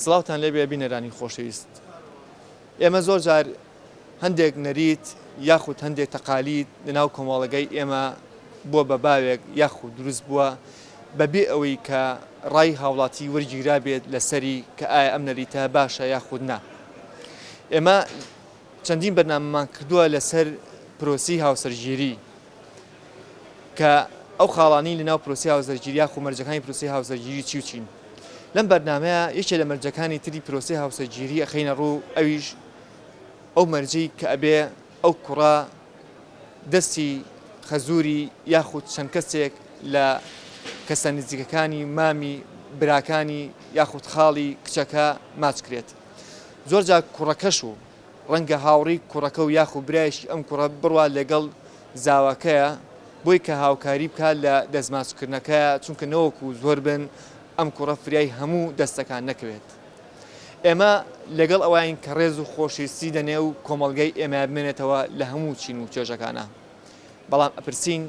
سڵاوتان لێبێ بینەرانی خۆشەویست ئێمە زۆر جار هەندێک نەریت یاخود هەندێک تەقالید لەناو کۆمەڵگەی ئێمە بووە بە باوێک یاخود دروست بووە بەبێ ئەوەی کە ڕای هاوڵاتی وەرگیرابێت لەسەری کە ئایا ئەم نەریتە باشە یاخود نا. ئێمە چەندین بەرنامەمان کردووە لەسەر پرۆسی هاوسەرگیری کە ئەو خاڵانەی لەناو پرۆسی هاوسەرگیری یاخود مەرجەکانی پرۆسی هاوسەرگیری چی و چین. لەم بەرنامەیە یەکێ لە مەرجەکانی تری پرۆسی هاوسەرگیری ئەخەینە ڕوو ئەویش ئەو مەرجەی کە ئەبێ ئەو کوڕە دەستی خەزووری یاخود چەند کەسێک لە کەسە نزیکەکانی مامی براکانی یاخود خاڵی کچەکە ماچ کرێت. زۆر جار کوڕەکەش و ڕەنگە هاوڕی کوڕەکە و یاخود برایشی ئەم کوڕە بڕوا لەگەڵ زاواکەیە بۆی کە هاوکاری بکات لە دەستماچکردنەکەیا چونکە نەوەکو زۆر بن ئەم کوڕە فریای هەموو دەستەکان نەکەوێت. ئێمە لەگەڵ ئەوەین کە ڕێز و خۆشەویستی لەنێو کۆمەڵگەی ئێمەیا بمێنێتەوە لە هەموو چین و توێژەکانا. بەڵام ئەپرسین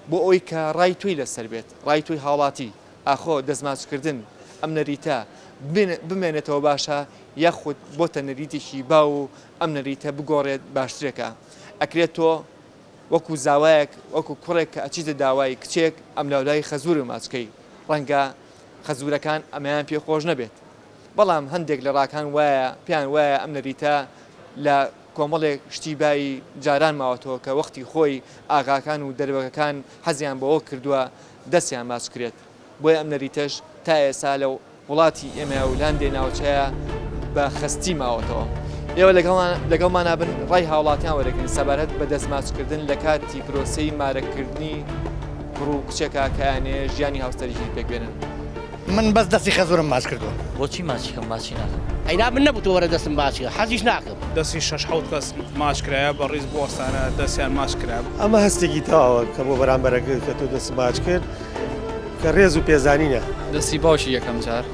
بۆ ئەوەی کە ڕای تۆی لەسەر بێت، ڕای تۆی هاوڵاتی، ئاخۆ دەستماچکردن، ئەم نەریتە بمێنێتەوە باشە یاخود بۆتە نەریتێکی باو و ئەم نەریتە بگۆڕێت باشترێکە؟ ئەکرێت تۆ وەکو زاوایەک، وەکو کوڕێک کە ئەچیتە داوای کچێک ئەملاولای خەزوورت ماچکەی، ڕەنگە خەزوورەکان ئەمەیان پێ خۆش نەبێت. بەڵام هەندێک لە ڕاکان وایە پێیان وایە ئەم نەریتە لە کۆمەڵێک شتی باوی جاران ماوەتەوە کە وەختی خۆی ئاغاکان و دەربەگەکان حەزیان بەوە کردووە دەستیان ماچ کرێت بۆیە ئەم نەریتەش تا ئێستا لە وڵاتی ئێمەیا و لە هەندێ ناوچەیا بە خەستی ماوەتەوە. ئێوە لەگەڵمانا بن ڕای هاوڵاتیان وەرەگرین سەبارەت بە دەست ماچکردن لە کاتی پرۆسەی مارەکردنی کوڕ و کچێکا کە ئەیانەوێ ژیانی هاوسەرگیری پێک بێنن. من بەس دەستی خەزورم ماچ کردوە. بۆچی ماچی کەم ماچی ناکەم. ئەی نا من نەبوو تۆ وەرە دەستم ماچ کە حەزیش ناکەم. دەستی شەش حەوت کەس ماچ کرایە بە ڕیز بوەستانە دەستیان ماچ کرا. ئەمە هەستێکی تەواوە کە بۆ بەرامبەرەکەت کە تۆ دەستت ماچ کرد کە ڕێز و پێزانینە. دەستی باوکی یەکەم جار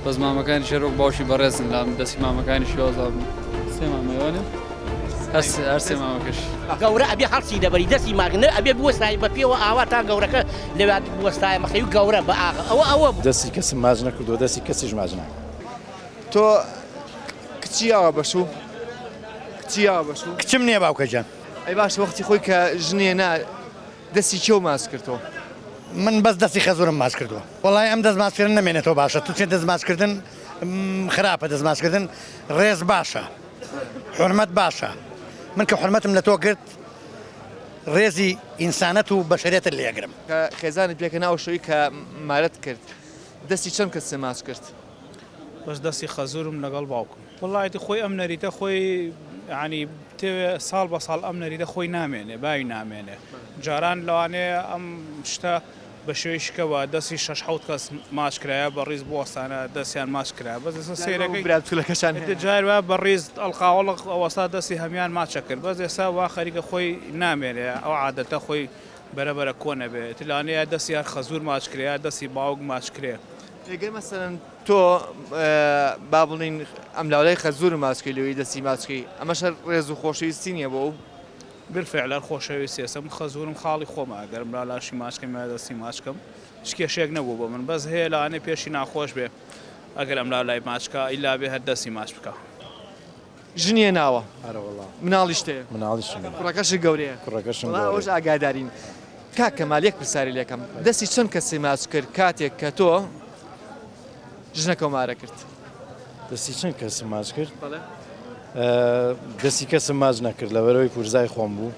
بەس مامەکانیش هەر وەک باوکی بەڕێزن لام دەستی مامەکانیش وازابم سێ مامەیە وانە هەر سێ مامەکەش. گەورە ئەبێ هەڵسی لەبەری دەستی ماک نە ئەبێ بوەستایە بە پێوە ئاوا تا گەورەکە لەویا بوەستایە مەخەی و گەورە بە ئاغە ئەوە ئەوە بوو. دەستی کەسم ماچ نەکردووە دەستی کەسیش ماچ ناکەم. تۆ کچی یاوە بەشوو؟ کچی یاوە بەشوو؟ کچم نییە باوکە گیان. ئەی باشە وەختی خۆی کە ژنێ نا دەستی کێو ماچ کردووە؟ من بەس دەستی خەزورم ماچ کردووە. وەڵای ئەم دەست ماچ کردن نەمێنێتەوە باشە توچێ دەست ماچ کردن خراپە دەست ماچ کردن ڕێز باشە حورمەت باشە من کە حورمەتم لە تۆ گرت ڕێزی ئینسانەت و بەشەرێتت لێ ئەگرم. کە خێزانت پێکهێنا ئەو شەوەی کە مارەت کرد دەستی چەند کەست ماچ کرد؟ بەس دەستی خەزورم لەگەڵ باوکم. وەڵا ئیتر خۆی ئەم نەریتە خۆی یانی بتەوێ ساڵ بە ساڵ ئەم نەریتە خۆی نامێنێ باوی نامێنێ جاران لەوانەیە ئەم شتە بە شێوەی شکە بە دەستی شەش حەوت کەس ماچ کرایە بە ڕیز بوەستانە دەستیان ماچ کرا بەس ئێستا سەیرەکەی برا بچولەکەشان هەیە. جار وا بە ڕیز ئەڵقاوەڵق وەستا دەستی هەموان ماچ ئەکرد بەس ئێستا وا خەریکە خۆی نامێنێ ئەو عادەتە خۆی بەرە بەرە کۆن ئەبێ ئیتر لەوانەیە یا دەستی هەر خەزوور ماچ کرێ یا دەستی باوک ماچ کرێ. ئەگەر مەسەلەن تۆ با بڵێین ئەملاولای خەزوور ماچ کەی لەوێی دەستی ماچ کەی ئەمەش هەر ڕێز و خۆشەویستی نییە بۆ ئەو؟ بالفعل هەر خۆشەویستی ئێستا من خەزورم خاڵی خۆمە ئەگەر لا لاشی ماچ کەم یا دەستی ماچ کەم هیچ کێشەیەک نەبوو بۆ من بەس هەیە لەوانەیە پێشی ناخۆش بێ ئەگەر ئەم لا لای ماچ کا ئیلا بێ هەر دەستی ماچ بکا. ژنی هێناوە ئەرەوەڵا مناڵیشت هەیە مناڵیشم هەیە. کوڕەکەشت گەورەیە کوڕەکەشم وەڵا گەورەیە. ئەوەش ئاگادارین کاک کەمال یەک پرسیاری لێکەم دەستی چەند کەسی ماچ کرد کاتێک کە تۆ ژنەکەو مارە کرد؟ دەستی چەند کەسم ماچ کرد؟ دەستی کەسم ماچ نەکرد لەبەرەوەی پورزای خۆم بوو.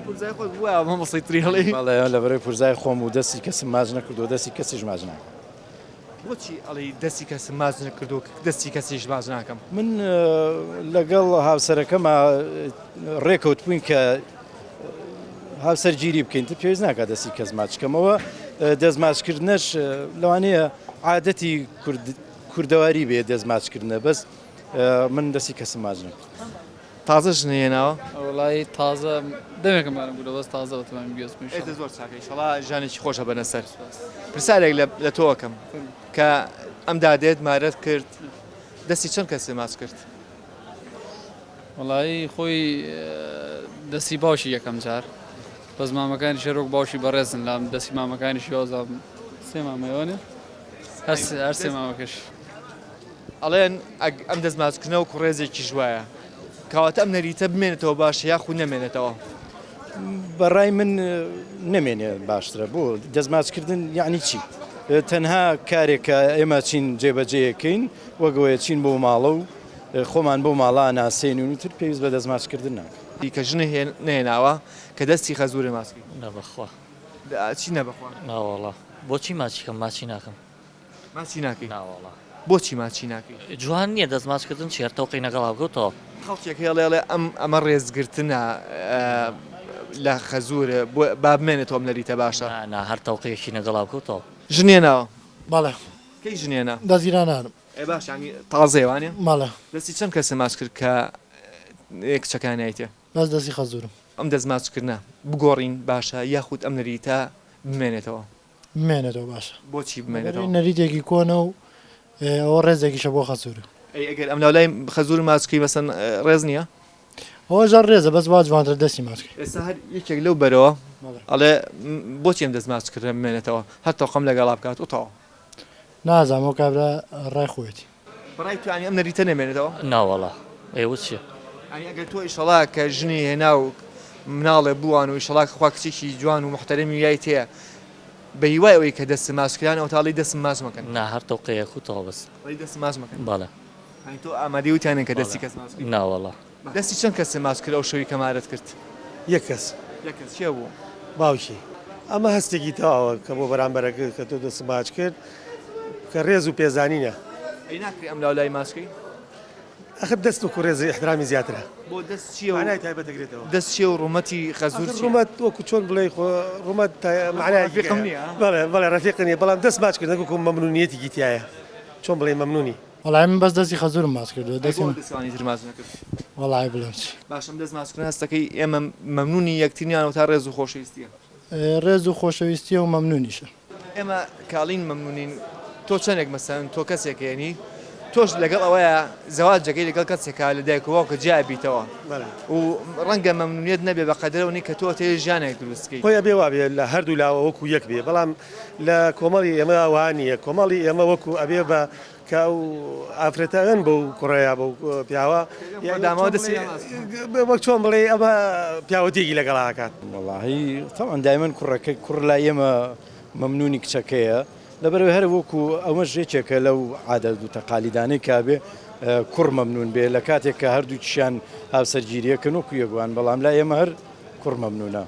پورزای خۆت بووە مامۆستای تری هەڵی؟ بەڵێ لەبەرەوەی پورزای خۆم بوو دەستی کەسم ماچ نەکردو دەستی کەسیش ماچ ناکەم. بۆچی ئەڵێی دەستی کەسم ماچ نەکردو دەستی کەسیش ماچ ناکەم؟ من لەگەڵ هاوسەرەکەما ڕێکەوتبووین کە هاوسەرگیری بکەین تر پێویست ناکات دەستی کەس ماچ کەمەوە دەست ماچکردنەش لەوانەیە عادەتی کوردەواری بێ دەست ماچکردنە بەس من دەستی کەسم ماچ نەکرد. تازە ژنی هێناوە؟ وەڵایی تازە دەمێکە مارم بوو بەس تازە بە تەمامی گوێزم ئێ دە زۆر چاکە ئیشەڵا ژیانێکی خۆش ئەبەنە سەر. پرسیارێک لە تۆ ئەکەم کە ئەم دادێت مارەت کرد دەستی چەند کەسێ ماچ کرد؟ وەڵایی خۆی دەستی باوکی یەکەم جار بەس مامەکانیش هەر وەک باوکی بەڕێزن لام دەستی مامەکانیش وازابم سێ مامەیە وانە هەر سێ مامەکەش. ئەڵێن ئەگ ئەم دەست ماچکردنە وەکو ڕێزێکیش وایە کەواتە ئەم نەریتە بمێنێتەوە باشە یاخود نەمێنێتەوە؟ بەڕای من نەمێنێ باشترە بۆ دەست ماچکردن یعنی چی؟ تەنها کارێکە ئێمە چین جێبەجێیەکەین وەگەوەیە چین بۆ ماڵە و خۆمان بۆ ماڵا ناسێن و تر پێویست بە دەست ماچکردن ناکە. کە ژنی نەهێناوە کە دەستی خەزورە ماچ کەی. نا بەخوا. چی نا بەخوا؟ ناوەڵا بۆچی ماچی کەم ماچی ناکەم. ماچی ناکەی؟ ناوەڵا. بۆچی ماچی ناکەی؟ جوان نیە دەست ماچ کردن چی هەر تەوقی نەگەڵا بکە و تەواو. خەڵکێک هەیە ئەڵێ ئەڵێ ئەم ئەمە ڕێزگرتنە لە خەزوور بۆ با بمێنێتەوە ئەم نەریتە باشە. نا نا هەر تەوقێکی نەگەڵا بکە و تەواو. ژن هێناوە؟ بەڵێ. کەی ژن هێنا؟ دەزگیرانانم. ئێ باش یانی تازەیە وانیە؟ بەڵێ. دەستی چەند کەست ماچ کرد کە کچەکان نایتێ؟ بەس دەستی خەزوورم. ئەم دەست ماچ کردنە بگۆڕین باشە یاخود ئەم نەریتە بمێنێتەوە؟ بمێنێتەوە باشە. بۆچی بمێنێتەوە؟ لەبەرئەوەی نەریتێکی کۆنە و ئەوە ڕێزێکیشە بۆ خەزوور. ئەی ئەگەر ئەملاولای خەزوور ماچ کەی مەسەن ڕێز نییە؟ ئەوە ژە ڕێزە بەس وا جوانترە دەستی ماچ کەی. ئێستا هەر یەکێک لەو بەرەوە ئەڵێ بۆچی ئەم دەست ماچ کردنە بمێنێتەوە هەر تەوقەم لەگەڵا بکات و تەواو. نازانم ئەو کابرا ڕای خۆیەتی. بەڕای تۆ یانی ئەم نەریتە نەمێنێتەوە؟ ناوەڵا ئێوە چیە؟ یانی ئەگەر تۆ ئیشەڵا کە ژنی هێنا و مناڵێ بووان و ئیشەڵا کە خوا کچێکی جوان و موحتەرەمی یای تێیە بە هیوای ئەوەی کە دەستت ماچ کران ئەوەتا ئەڵێی دەستم ماچ مەکەن. نا هەر تەوقەیەک و تەواو بەس. ئەڵێی دەستم ماچ مەکەن. بەڵێ. یانی تۆ ئامادەی وتیانن کە دەستی کەس ماچ بکەی؟ ناوەڵا. دەستی چەند کەست ماچ کرد ئەو شەوی کە مارەت کرد؟ یەک کەس. یەک کەس کێ بوو؟ باوکی. ئەمە هەستێکی تەواوە کە بۆ بەرامبەرەکەت کە تۆ دەستت ماچ کرد کە ڕێز و پێزانینە. ئەی ناکرێ ئەم لاو لای ماچ کەی؟ ئەخر دەست وەکو ڕێز و ئیحترامی زیاترە. بۆ دەست چیە و مەعنای تایبەت دەگرێتەوە. دەست چیە و ڕوومەتی خەزوور ئەخر چیە؟ ڕوومەت وەکو چۆن بڵێی خۆ ڕوومەت مەعنایەکی ڕەفیقم نییە؟ بەڵێ بەڵێ ڕەفیقت نییە بەڵام دەست ماچ کردن وەکو مەمنوونیەتێکی تیایە چۆن بڵێی مەمنوونی. وەڵایی من بەس دەستی خەزورم ماچ کردوە ئەی بۆ دەستی ئەوانی تر ماچ نەکرد؟ وەڵایی بڵێم چی. باشە ئەم دەست ماچ کردنە هەستەکەی ئێمە مەمنونی یەکترین یان ئەوەتا ڕێز و خۆشەویستیە؟ ڕێز و خۆشەویستیە و مەمنونیشە. ئێمە کاڵین مەمنونین تۆ چەنێک مەسەلەن تۆ کەسێک هێنی تۆش لەگەڵ ئەوەیە زەواجەکەی لەگەڵ کەسێکا لە دایک و باوکە جیا بیتەوە و ڕەنگە مەمنونیت نەبێ بە قەدەرەوە نی کە تۆ ئەتەوێ ژیانێک دروست کەی. خۆی ئەبێ وابێ لە هەردوو لاوە وەکو یەک بێ بەڵام لە کۆمەڵی ئێمە وا نییە کۆمەڵی ئێمە وەکو ئەبێ بە کە ئەو ئافرەتە ئەن بەو کوڕەیە بەو پیاوە وەک چۆن بڵێ ئەمە پیاوەتێکی لەگەڵا ئەکات. وەڵاهی تەبعەن دایمەن کوڕەکە کوڕ لای ئێمە مەمنونی کچەکەیە لەبەرئەوەی هەر وەکو ئەوەش یەکێکە لەو عادەت و تەقالیدانەی کە ئەبێ کوڕ مەمنون بێ لە کاتێک کە هەردووکیشیان هاوسەرگیریەکەن وەکو یەک وان بەڵام لای ئێمە هەر کوڕ مەمنونە.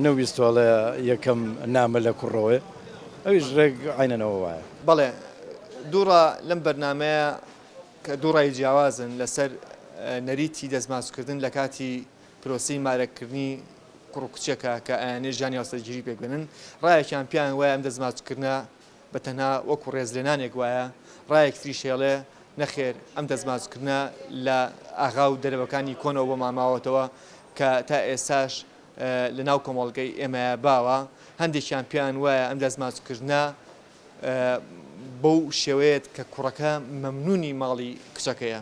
نەویستوە ئەڵێ یەکەم نامە لە کوڕەوەیە ئەویش ڕێک عەینەن ئەوە وایە. بەڵێ دووڕا لەم بەرنامەیە کە دوو ڕای جیاوازن لەسەر نەریتی دەستماچکردن لە کاتی پرۆسەی مارەکردنی کوڕ و کچێکە کە ئەیانەوێت ژیانی هاوسەرگیری پێکبێنن ڕایەکیان پێیان وایە ئەم دەستماچکردنە بە تەنها وەکو ڕێزلێنانێک وایە، ڕایەکی تریش هەیە نەخێر ئەم دەستماچکردنە لە ئاغا و دەرەبەکانی کۆنەوە بۆمان ماوەتەوە کە تا ئێستاش لە ناو کۆمەڵگەی ئێمەیا باوە، هەندێکیان پێیان وایە ئەم دەستماچکردنە بەو شێوەیەت کە کوڕەکە مەمنونی ماڵی کچەکەیە.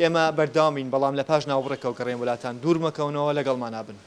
ئێمە بەردەوامین بەڵام لە پاش ناوبڕێکەوە گەڕێن وەلاتان دوور مەکەونەوە لەگەڵمانا بن.